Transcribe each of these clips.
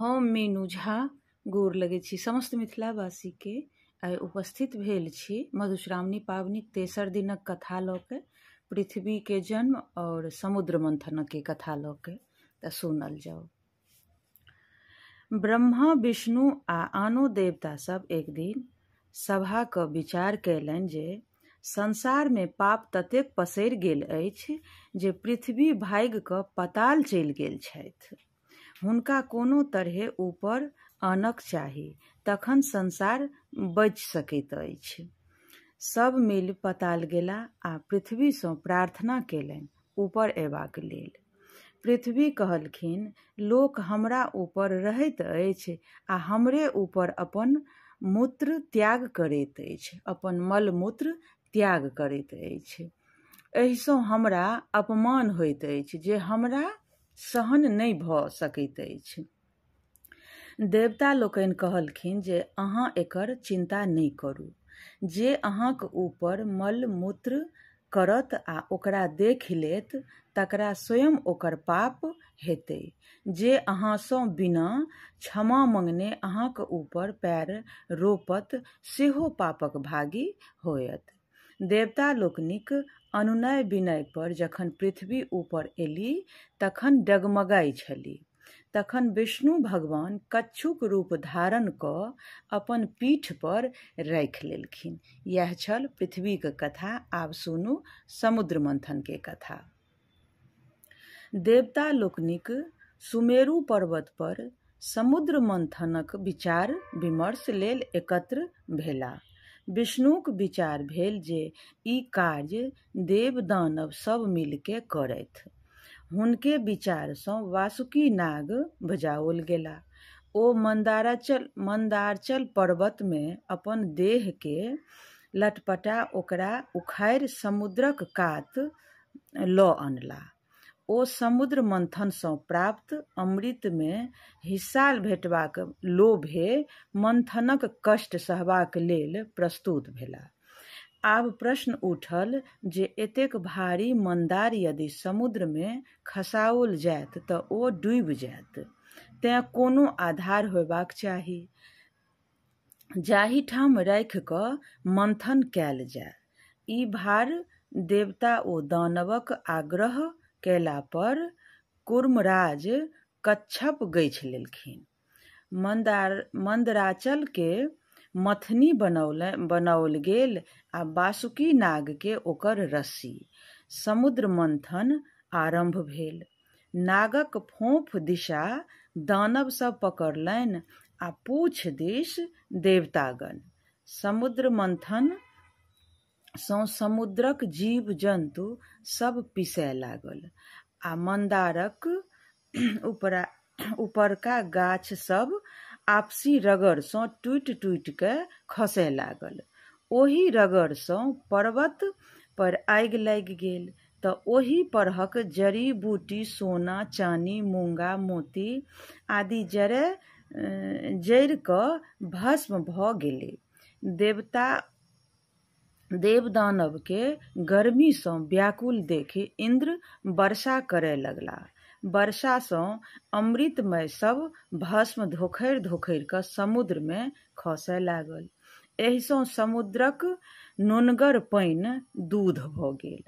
हम मीनू झा गोर लगै छी समस्त मिथिलावासीके। आइ उपस्थित भेल छी मधुश्रावणी पाबनिक तेसर दिनक कथा लऽ के, पृथ्वीके जन्म और समुद्र मंथनके कथा लऽ के। तऽ सुनल जाउ। ब्रह्मा, विष्णु आ आनो देवता सब एक दिन सभा कऽ विचार कयलनि जे संसारमे पाप ततेक पसरि गेल अछि जे पृथ्वी भागि कऽ पताल चलि गेल छथि। हुनका कोनो तरहे ऊपर आनक चाही, तखन संसार बचि सकैत अछि। सब मिलि पताल गेला आ पृथ्वीसँ प्रार्थना कयलनि ऊपर अयबाक लेल। पृथ्वी कहलखिन, लोक हमरा ऊपर रहैत अछि आ हमरे ऊपर अपन मूत्र त्याग करैत अछि, अपन मलमूत्र त्याग करैत अछि। एहिसँ हमरा अपमान होइत अछि जे हमरा सहन नहि भऽ सकैत अछि। देवता लोकनि कहलखिन जे अहाँ एकर चिन्ता नहि करू। जे अहाँक ऊपर मलमूत्र करत आ ओकरा देखि लेत तकरा स्वयं ओकर पाप हेतै। जे अहाँसँ बिना क्षमा मंगने अहाँक ऊपर पैर रोपत सेहो पापक भागी होयत। देवता लोकनिक अनुनय विनय पर जखन पृथ्वी ऊपर एली तखन डगमगाइ छली। तखन विष्णु भगवान कच्छुक रूप धारण कऽ अपन पीठ पर राखि लेलखिन। इएह छल पृथ्वीक कथा। आब सुनू समुद्र मंथन के कथा। देवता लोकनिक सुमेरु पर्वत पर समुद्र मंथनक विचार विमर्श लेल एकत्र भेला। विष्णुक विचार भेल जे ई कार्य देव दानव सब मिलके करथि। हुनके विचारसँ वासुकी नाग बजाओल गेला। ओ मंदारचल पर्वतमे अपन देहके लटपटा ओकरा उखाड़ि समुद्रक कात लऽ अनला। ओ समुद्र मंथनसँ प्राप्त अमृतमे हिस्सा भेटबाक लोभे मंथनक कष्ट सहबाक लेल प्रस्तुत भेला। आब प्रश्न उठल जे एतेक भारी मंदार यदि समुद्रमे खसाओल जायत तऽ ओ डूबि जायत, तेँ कोनो आधार होयबाक चाही जाहि ठाम राखि कऽ मंथन कयल जाय। ई भार देवता ओ दानवक आग्रह कयला पर कूर्मराज कच्छप गछि लेलखिन। मंदराचल के मथनी बनाओल गेल आ वासुकी नाग के ओकर रस्सी। समुद्र मंथन आरंभ भेल। नागक फोंफ दिशा दानव सब पकड़लनि आ पूछ दिश देवतागण। समुद्र मंथन सँ समुद्रक जीव जन्तु सब पिसय लागल आ मंदारक उपरका गाछ सब आपसी रगड़सँ टूटि टूटि कऽ खसय लागल। ओहि रगड़सँ पर्वत पर आगि लागि गेल तऽ ओहि परहक जड़ी बूटी, सोना, चानी, मूंगा, मोती आदि जरि कऽ भस्म भऽ गेलै। देवदानव के गर्मीसँ व्याकुल देखि इन्द्र वर्षा करय लगला। वर्षासँ अमृतमय सब भस्म धोखरि धोखरि कऽ समुद्रमे खसय लागल। एहिसँ समुद्रक नोनगर पानि दूध भऽ गेल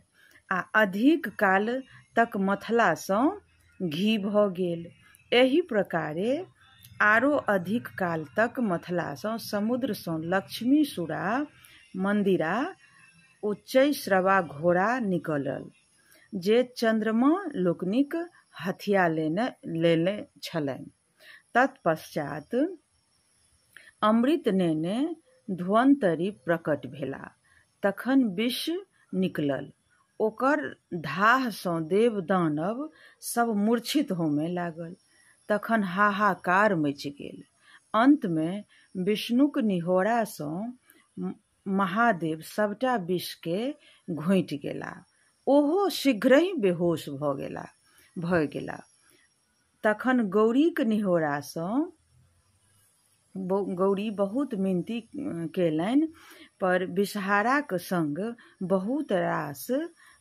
आ अधिक काल तक मथलासँ घी भऽ गेल। एहि प्रकारे आरो अधिक काल तक मथलासँ समुद्रसँ लक्ष्मी, सुरा, मंदिरा, उच्चैश्रवा घोड़ा निकलल जे चन्द्रमा लोकनिक हथिया लेने छलनि। तत्पश्चात अमृत नेने धन्वन्तरि प्रकट भेला। तखन विष निकलल। ओकर धाहसँ देव दानव सब मूर्छित होमय लागल। तखन हाहाकार मचि गेल। अन्तमे विष्णुक निहोरासँ महादेव सबटा विषके घोंटि गेला। ओहो शीघ्रहि बेहोश भऽ गेला। तखन गौरीक निहोरासँ गौरी बहुत मिनती कयलनि पर विषहाराक संग बहुत रास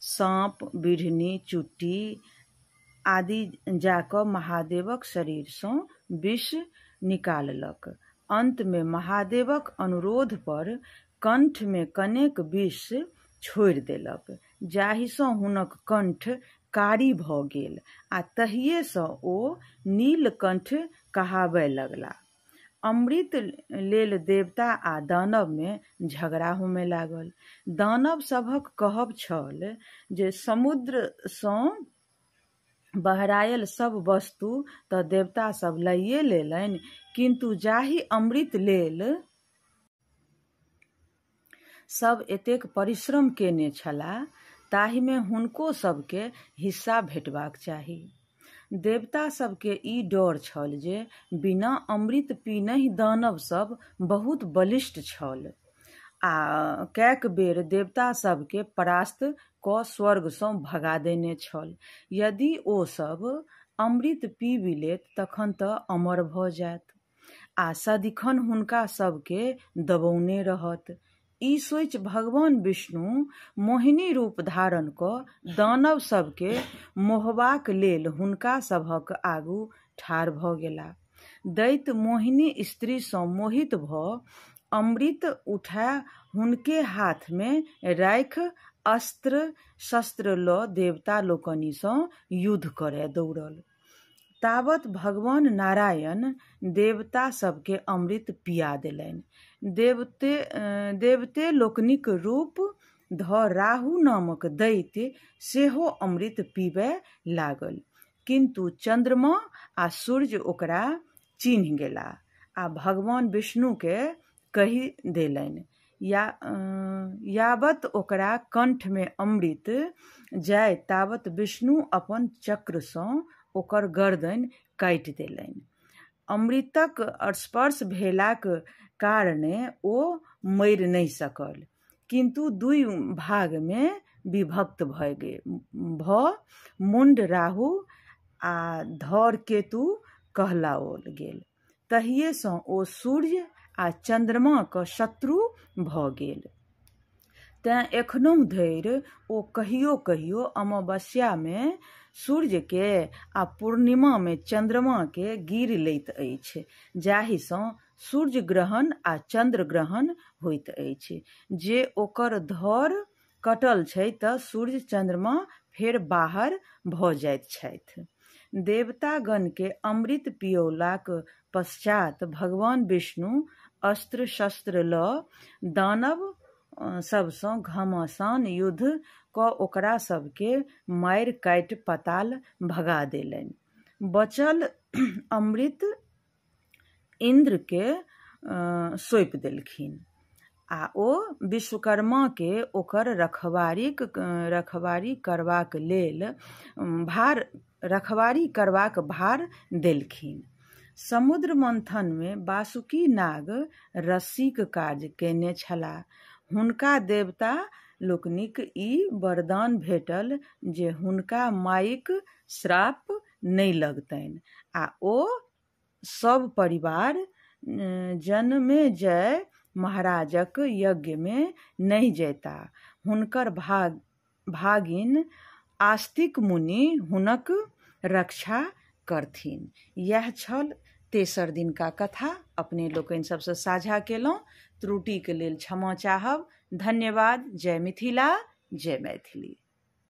साँप, बिढ़नी, चुट्टी, आदि जा कऽ महादेवक शरीरसँ विष निकाललक। अन्तमे महादेवक अनुरोध पर कंठमे कनेक विष छोड़ि देलक, जाहिसँ हुनक कंठ कारी भऽ गेल आ तहिएसँ ओ नीलकंठ कहाबय लगला। अमृत लेल देवता आ दानवमे झगड़ा होमय लागल। दानव सभक कहब छल जे समुद्रसँ बहरायल सब वस्तु तऽ देवता सब लइए लेलनि, किन्तु जाहि अमृत लेल सब एतेक परिश्रम केने छलाह ताहिमे हुनको सबके हिस्सा भेटबाक चाही। देवता सबके ई डर छल जे बिना अमृत पीनहि दानव सब बहुत बलिष्ठ छल आ कैक बेर देवता सबके परास्त कऽ स्वर्गसँ भगा देने छल। यदि ओ सब अमृत पीबि लेत तखन तऽ अमर भऽ जायत आ सदिखन हुनका सबके दबौने रहत। ई सोचि भगवान विष्णु मोहिनी रूप धारण कऽ दानव सबके मोहबाक लेल हुनका सभक आगू ठाढ़ भऽ गेला। दैत्य मोहिनी स्त्रीसँ मोहित भऽ अमृत उठा हुनके हाथमे राखि अस्त्र शस्त्र लऽ देवता लोकनिसँ युद्ध करय दौड़ल। तावत भगवान नारायण देवता सबके अमृत पिया देलनि। देवते लोकनिक रूप धऽ राहु नामक दैत्य सेहो अमृत पीबय लागल, किन्तु चन्द्रमा आ सूर्य ओकरा चिन्ह गेला आ भगवान विष्णुके कहि देलनि। यावत ओकरा कंठमे अमृत जाय तावत विष्णु अपन चक्रसँ ओकर गर्दनि काटि देलनि। अमृतक स्पर्श भेलाक कारणे ओ मरि नहि सकल, किन्तु दुइ भागमे विभक्त भऽ गेल मुण्ड राहु आ धर केतु कहलाओल गेल। तहिएसँ ओ सूर्य आ चन्द्रमाक शत्रु भऽ गेल। तेँ एखनहुँ धरि ओ कहियो कहियो अमावस्यामे सूर्यके आ पूर्णिमामे चन्द्रमाके गीरि लैत अछि, जाहिसँ सूर्य ग्रहण आ चन्द्र ग्रहण होइत अछि। जे ओकर धर कटल छै तऽ सूर्य चन्द्रमा फेर बाहर भऽ जाइत छथि। देवतागणके अमृत पियौलाक पश्चात भगवान विष्णु अस्त्र शस्त्र लऽ दानव सबसँ घमासान युद्ध कऽ ओकरा सबके मारि काटि पताल भगा देलनि। बचल अमृत इन्द्रके सौंपि देलखिन आ ओ विश्वकर्माके ओकर रखवारी करबाक भार देलखिन। समुद्र मंथनमे वासुकी नाग रस्सीक कार्य कयने छलाह। हुनका देवता लोकनिक ई वरदान भेटल जे हुनका माइक श्राप नहि लगतनि आ ओ सब परिवार जनमेजय महाराजक यज्ञमे नहि जयता। हुनकर भागिन आस्तिक मुनि हुनक रक्षा करथिन। इएह छल तेसर दिनका कथा। अपने लोकनि सबसँ साझा केलहुँ। त्रुटिके लेल क्षमा चाहब। धन्यवाद। जय मिथिला, जय मैथिली।